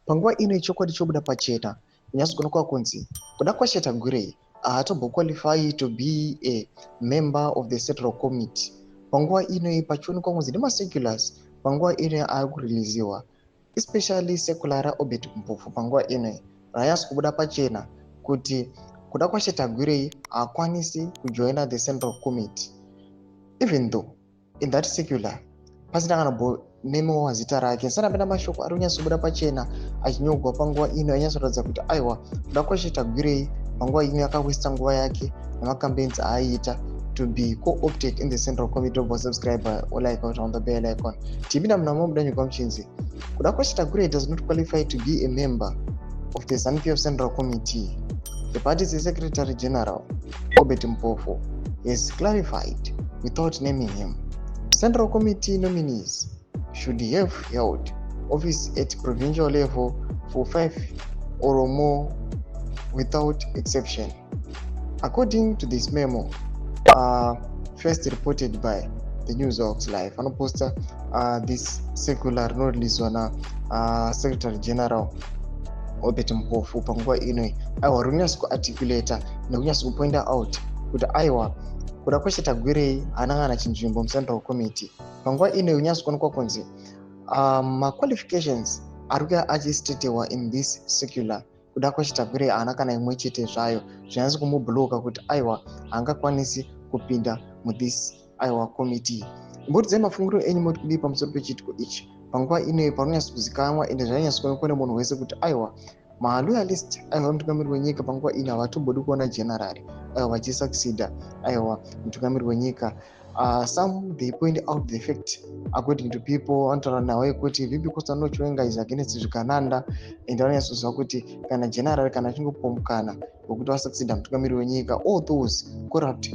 Panguva ino chokwadi chobuda pachena, kunyatsoonekwa kunzi Kudakwashe Tagwirei haatomboqualify to be a member of the Central Committee. Panguva ino pachionekwa kunzi nemacirculars panguva ino ari kureleasiwa, especially circular raObert Mpofu, panguva ino ranyatso kubuda pachena kuti Kudakwashe Tagwirei haakwanisi kujoina the Central Committee, even though in that circular pasina kana nemewa zita rake. Sanapenda mashoko ari kunyatsobuda pachena achinyorwa panguva ino ainyatsoratidza kuti aiwa, Kudakwashe Tagwirei panguva ino yakawaster nguva yake nemacampaigns aaiita to be co-opted in the Central Committee. Of subscribe or like on the bell icon. Tipinda muna momuda muchinzi Kudakwashe Tagwirei does not qualify to be a member of the ZANU-PF Central Committee. The party's Secretary General Obert Mpofu has clarified without naming him. Central Committee nominees should have held office at provincial level for 5 or more without exception. According to this memo, first reported by the Newshawks Live, anoposta this circular rinoreleaswa na Secretary General Obert Mpofu panguva ino. Aiwa, riri kuarticulata nekunyatso kupointa out kuti aiwa, Kudakwashe Tagwirei haana kana chinzvimbo muCentral Committee. Panguva ino kunyatso kuonekwa kunzi maqualifications ari kuya achistatewa in this circular, Kudakwashe Tagwirei haana kana imwe chete zvayo, zvinyatso kumubloka kuti aiwa, haangakwanisi kupinda muthis aiwa committee. Mboridzai mafungiro enyu, moti kudii pamusoro pechiitiko ichi panguva ino panonyatso kuzikanwa ende zvainyatso kuonekwa nemunhu wese kuti aiwa, maloyalist aiwa mutungamiri wenyika panguva ino havatombodi kuona general aiwa vachisucceeda aiwa mutungamiri wenyika. Some, they point out the fact, according to people vanotaura nhau yekuti VP Constantino Chiwenga is against zvigananda, and vanonyatsoziva kuti kana general kana achingopa wekuti vasucceeda mutungamiri wenyika, all those corrupt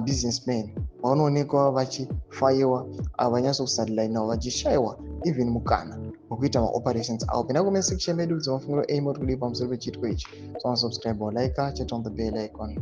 businessmen vanoonekwa vachifayiwa, vanyatsokusidelinwa, vachishayiwa even mukana wekuita maoperations avo. Pinda comment section medu dzemafungiro enyu, moti kudii pamusoro pechiitiko ichi? So subscribe or like, check on the bell icon.